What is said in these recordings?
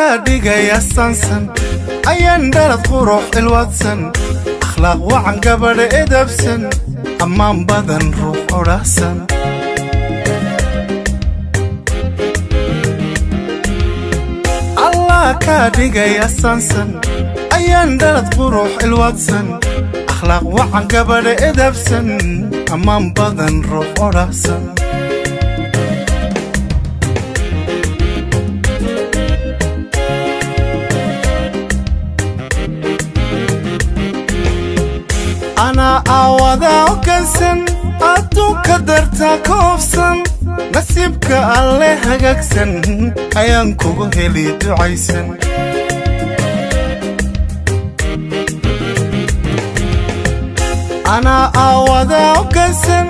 Kaa dhigaya sansan, ayaan dhalad qurux ilwaadsan, akhlaaq wacan, gabadha edabsan, ammaan badan, ruux odhahsan. Allah kaa dhigaya sansan, ayaan dhalad qurux ilwaadsan, akhlaaq wacan, gabadha edabsan, ammaan badan, ruux odhahsan. Anaa aawadaa ogansan, adduunka dartaa koobsan, nasiibka alle hagaagsan ayaan kugu heli ducaysan. Anaa aawadaa ogansan,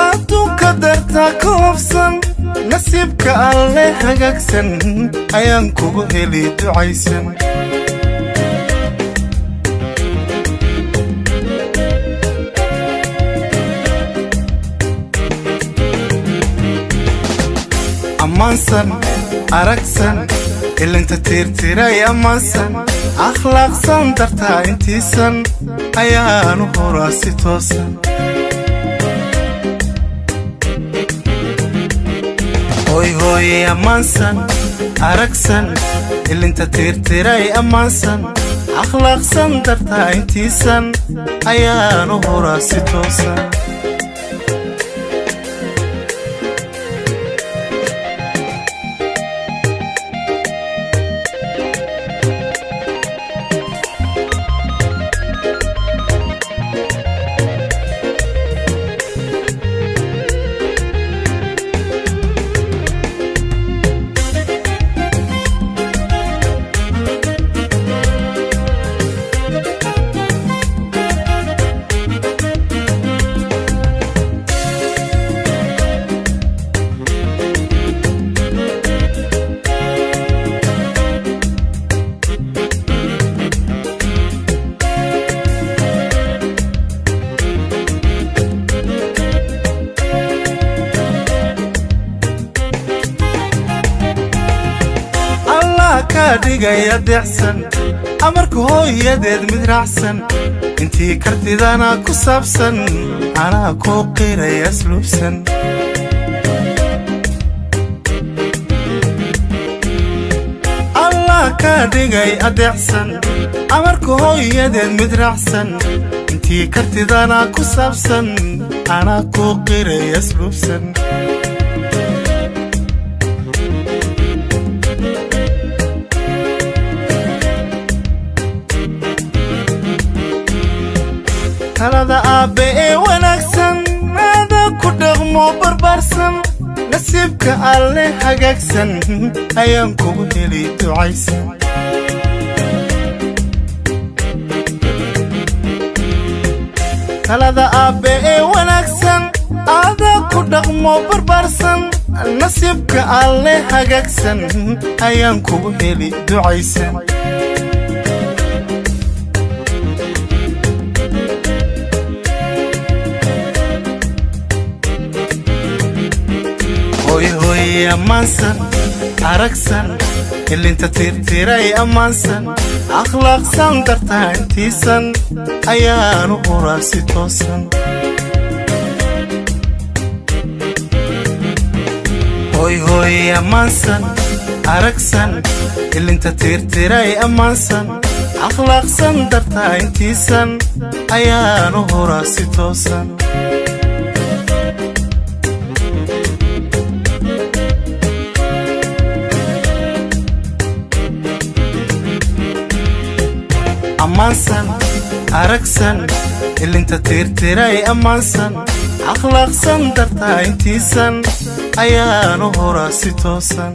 adduunka dartaa koobsan, nasiibka alle hagaagsan ayaan kugu heli ducaysan. Ammaansan, aragsan, ilinta tiirtiray, ammaansan, akhlaaqsan, dartaa intiisan ayaanu horaa si toosan. Hoy hooye, ammaansan, aragsan, ilinta tiirtiray, ammaansan, akhlaaqsan, dartaa intiisan ayaanu horaa si toosan. Allah kaa dhigaya deecsan, amarka hooyadeed mid raacsan, intii kartidana ku saabsan anaa kuu qiraya asluubsan. Allah kaa dhigay adeecsan, amarka hooyadeed mid raacsan, intii kartidana ku saabsan anaa kuu qiraya asluubsan. Talada aabbe ee wanaagsan aada ku dhaqmo barbaarsan, nasiibka alle hagaagsan ayaan kugu heli ducaysan. Talada aabbe ee wanaagsan aada ku dhaqmo barbaarsan, nasiibka alle hagaagsan ayaan kugu heli ducaysan. Hoy hoye, ammaansan, aragsan, ilinta tiirtiray, ammaansan, akhlaaqsan, dartaa intiisan ayaanu horaa si toosan. Hoy hoye, ammaansan, aragsan, ilinta tiirtiray, ammaansan, akhlaaqsan, dartaa intiisan ayaanu horaa si toosan. Ammaansan, aragsan, ilinta tiirtiray, ammaansan, akhlaaqsan, dartaa intiisan ayaanu horaa si toosan.